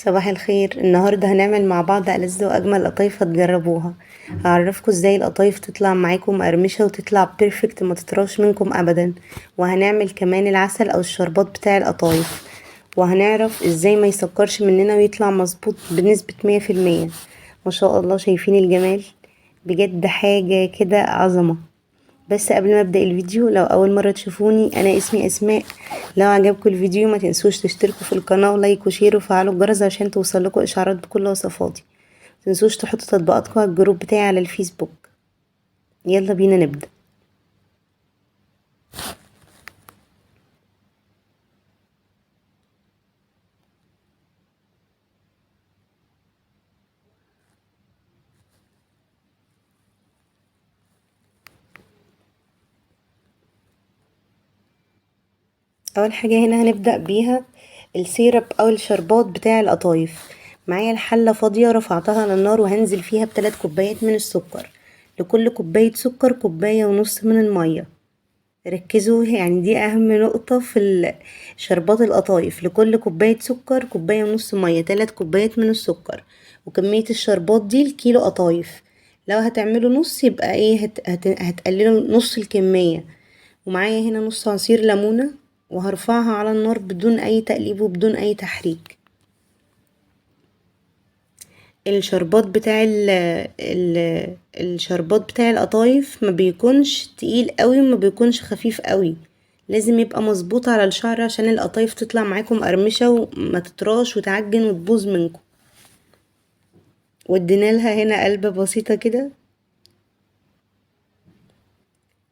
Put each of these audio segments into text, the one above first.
صباح الخير. النهاردة هنعمل مع بعض ألذ وأجمل قطايف هتجربوها. هعرفكم ازاي القطايف تطلع معاكم مقرمشة وتطلع perfect ما تطراش منكم ابدا، وهنعمل كمان العسل او الشربات بتاع القطايف، وهنعرف ازاي ما يسكرش مننا ويطلع مظبوط بنسبة 100%. ما شاء الله شايفين الجمال، بجد حاجة كده عظمة. بس قبل ما ابدأ الفيديو، لو اول مرة تشوفوني، انا اسمي اسماء. لو عجبكم الفيديو ما تنسوش تشتركوا في القناة و like و share وفعلوا الجرس عشان توصلكوا اشعارات بكل وصفاتي. ما تنسوش تحطوا تطبيقاتكم على ال group بتاعي على الفيسبوك. يلا بينا نبدأ. اول حاجة هنا هنبدأ بيها ال syrup او الشربات بتاع القطايف. معايا الحلة فاضية رفعتها على النار وهنزل فيها ب3 كوبايات من السكر. لكل كوباية سكر كوباية ونص من المية. ركزوا، دي اهم نقطة في شربات القطايف. لكل كوباية سكر كوباية ونص مية، 3 كوبايات من السكر. وكمية الشربات دي الكيلو قطايف. لو هتعملوا نص يبقى ايه، هتقللوا نص الكمية. ومعايا هنا نص عصير ليمونة وهرفعها على النار بدون اي تقليب وبدون اي تحريك. الشربات بتاع الشربات بتاع القطايف ما بيكونش تقيل قوي وما بيكونش خفيف قوي، لازم يبقى مظبوط على الشعر عشان القطايف تطلع معاكم مقرمشة وما تطراش وتعجن وتبوظ منكم. وادينا لها هنا قلبة بسيطة كده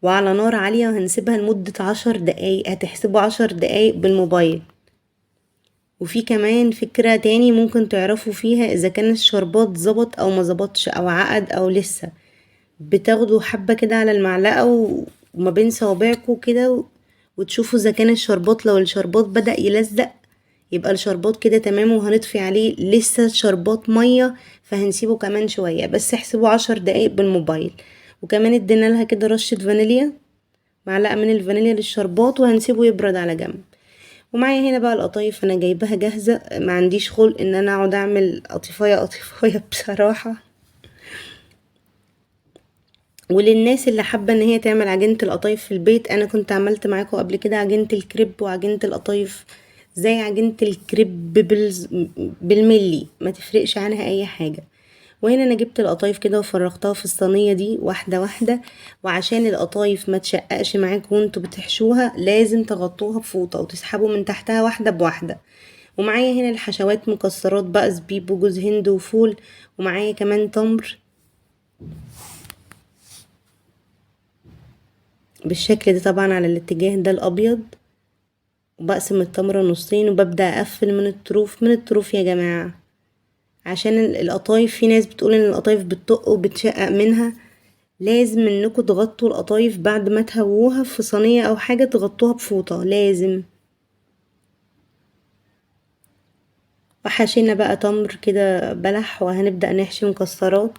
وعلى نار عالية، وهنسيبها لمدة 10 دقايق. هتحسبوا 10 دقايق بالموبايل. وفي كمان فكرة تاني ممكن تعرفوا فيها اذا كان الشربات ظبط او ما ظبطش او عقد او لسه. بتاخدوا حبة كده على المعلقة وما بين صوابعكم كده وتشوفوا اذا كان الشربات، لو الشربات بدأ يلزق يبقى الشربات كده تمام وهنطفي عليه. لسه الشربات مية فهنسيبه كمان شوية، بس احسبوا 10 دقايق بالموبايل. وكمان ادينا لها كده رشة فانيليا، معلقة من الفانيليا للشربات، وهنسيبه يبرد على جنب. ومعايا هنا بقى القطايف انا جايباها جاهزة، ما عنديش خلق ان انا اقعد اعمل قطيفاية قطيفاية بصراحة. وللناس اللي حابة ان هي تعمل عجينة القطايف في البيت، انا كنت عملت معاكم قبل كده عجينة الكريب وعجينة القطايف زي عجينة الكريب بالملي، ما تفرقش عنها اي حاجة. وهنا انا جبت القطايف كده وفرغتها في الصينية دي واحدة واحدة. وعشان القطايف ما تشققش معاكم وانتوا بتحشوها لازم تغطوها بفوطة وتسحبوا من تحتها واحدة بواحدة. ومعايا هنا الحشوات مكسرات بقى، زبيب وجوز هند وفول، ومعايا كمان تمر بالشكل ده طبعا على الاتجاه ده الابيض. وبقسم التمرة نصين وببدأ اقفل من الطروف، من الطروف يا جماعة، عشان القطايف في ناس بتقول ان القطايف بتطق وبتشقق منها. لازم انكم تغطوا القطايف بعد ما تهووها في صينية او حاجة، تغطوها بفوطة لازم. وحشينا بقى تمر كده بلح، وهنبدأ نحشي مكسرات.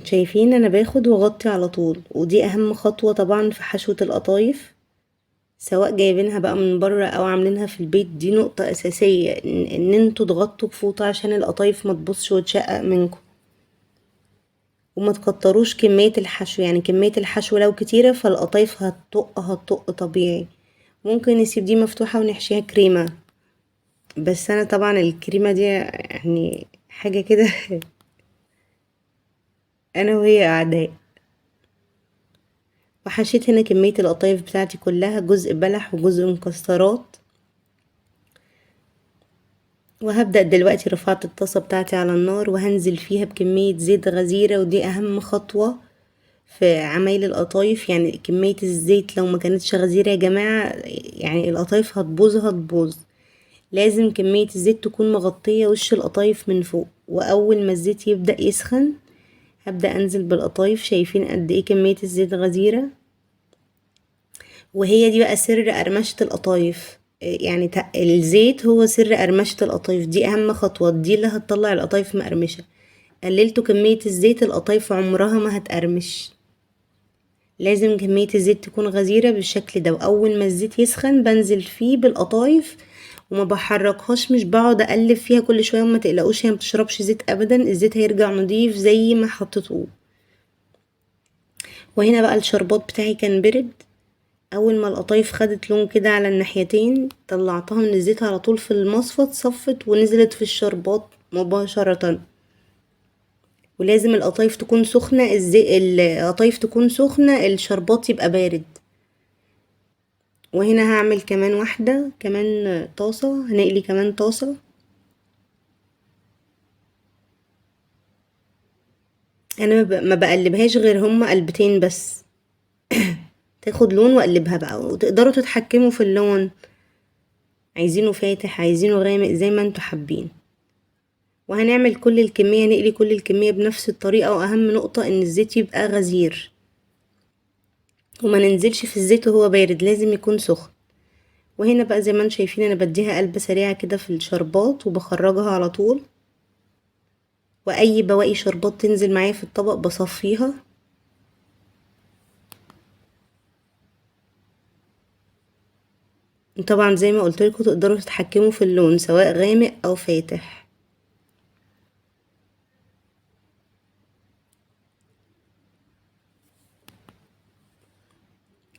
شايفين انا باخد واغطي على طول، ودي اهم خطوة طبعا في حشوة القطايف، سواء جايبينها بقى من بره او عاملينها في البيت. دي نقطة اساسية ان انتوا تغطوا بفوطة عشان القطايف ما تبصش وتشقق منكم. وما تكتروش كمية الحشو، كمية الحشو لو كتيرة فالقطايف هتطق طبيعي. ممكن نسيب دي مفتوحة ونحشيها كريمة، بس انا طبعا الكريمة دي حاجة كده انا وهي اعداء. وحشيت هنا كمية القطايف بتاعتي كلها، جزء بلح وجزء مكسرات. وهبدأ دلوقتي، رفعت الطاسة بتاعتي على النار وهنزل فيها بكمية زيت غزيرة، ودي أهم خطوة في عمايل القطايف. كمية الزيت لو ما كانتش غزيرة يا جماعة القطايف هتبوظ هتبوظ. لازم كمية الزيت تكون مغطية وش القطايف من فوق. وأول ما الزيت يبدأ يسخن هبدأ أنزل بالقطايف. شايفين قد إيه كمية الزيت غزيرة؟ وهي دي بقى سر قرمشة القطايف، الزيت هو سر قرمشة القطايف. دي أهم خطوة، دي اللي هتطلع القطايف مقرمشة. قللتوا كمية الزيت القطايف عمرها ما هتقرمش. لازم كمية الزيت تكون غزيرة بالشكل ده. واول ما الزيت يسخن بنزل فيه بالقطايف وما بحركهاش، مش بقعد اقلب فيها كل شوية، وما تقلقوش هي ما بتشربش زيت ابدا، الزيت هيرجع نضيف زي ما حطيتوه. وهنا بقى الشربات بتاعي كان برد، اول ما القطايف خدت لون كده على الناحيتين طلعتها من الزيت على طول في المصفى، اتصفت ونزلت في الشربات مباشرة. ولازم القطايف تكون سخنة، القطايف تكون سخنة، الشربات يبقى بارد. وهنا هعمل كمان واحدة، كمان طاسة، هنقلي كمان طاسة. انا ما بقلبهاش غير هما قلبتين بس، تاخد لون واقلبها بقى، وتقدروا تتحكموا في اللون، عايزينه فاتح عايزينه غامق زي ما انتوا حابين. وهنعمل كل الكمية، نقلي كل الكمية بنفس الطريقة. واهم نقطة ان الزيت يبقى غزير وما ننزلش في الزيت وهو بارد، لازم يكون سخن. وهنا بقى زي ما انتم شايفين انا بديها قلبة سريعة كده في الشربات وبخرجها على طول. واي بواقي شربات تنزل معايا في الطبق بصفيها. طبعا زي ما قلت لكم تقدروا تتحكموا في اللون سواء غامق او فاتح.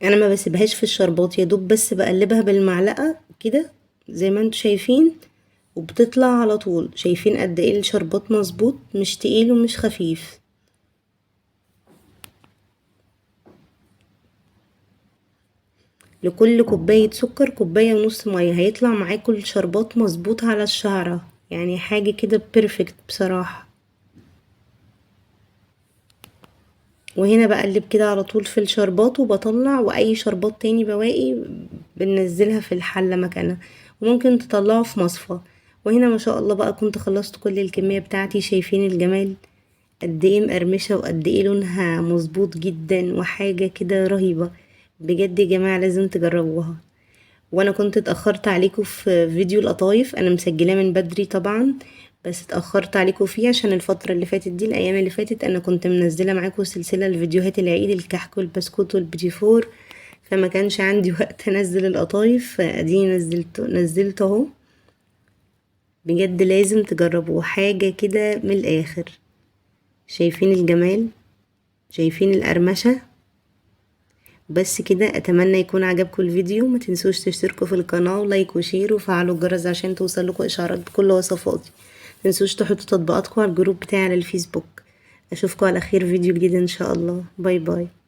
انا ما بسيبهاش في الشربات، يا دوب بس بقلبها بالمعلقه كده زي ما انتم شايفين وبتطلع على طول. شايفين قد ايه الشربات مظبوط، مش تقيل ومش خفيف. لكل كوباية سكر كوباية ونص مية، هيطلع معاكم الشربات مظبوط على الشعرة، يعني حاجة كده perfect بصراحة. وهنا بقلب كده على طول في الشربات وبطلع، واي شربات تاني بواقي بننزلها في الحلة مكانها، وممكن تطلعه في مصفى. وهنا ما شاء الله بقى كنت خلصت كل الكمية بتاعتي. شايفين الجمال قد ايه مقرمشة وقد ايه لونها مظبوط جدا، وحاجة كده رهيبة بجد يا جماعة، لازم تجربوها. وانا كنت اتأخرت عليكم في فيديو القطايف، انا مسجلاه من بدري طبعا، بس اتأخرت عليكم فيه عشان الفترة اللي فاتت دي، الايام اللي فاتت انا كنت منزلة معاكم سلسلة لفيديوهات العيد، الكحك والبسكوت والبيتيفور، فما كانش عندي وقت انزل القطايف، فاديني نزلته اهو. بجد لازم تجربوه، حاجة كده من الاخر. شايفين الجمال، شايفين القرمشة. بس كده اتمنى يكون عجبكم الفيديو، ما تنسوش تشتركوا في القناة و like و share وفعلوا الجرس عشان توصلكوا اشعارات بكل وصفاتي. ما تنسوش تحطوا تطبيقاتكم على ال group بتاعي على الفيسبوك. اشوفكم على خير فيديو جديد ان شاء الله. bye bye.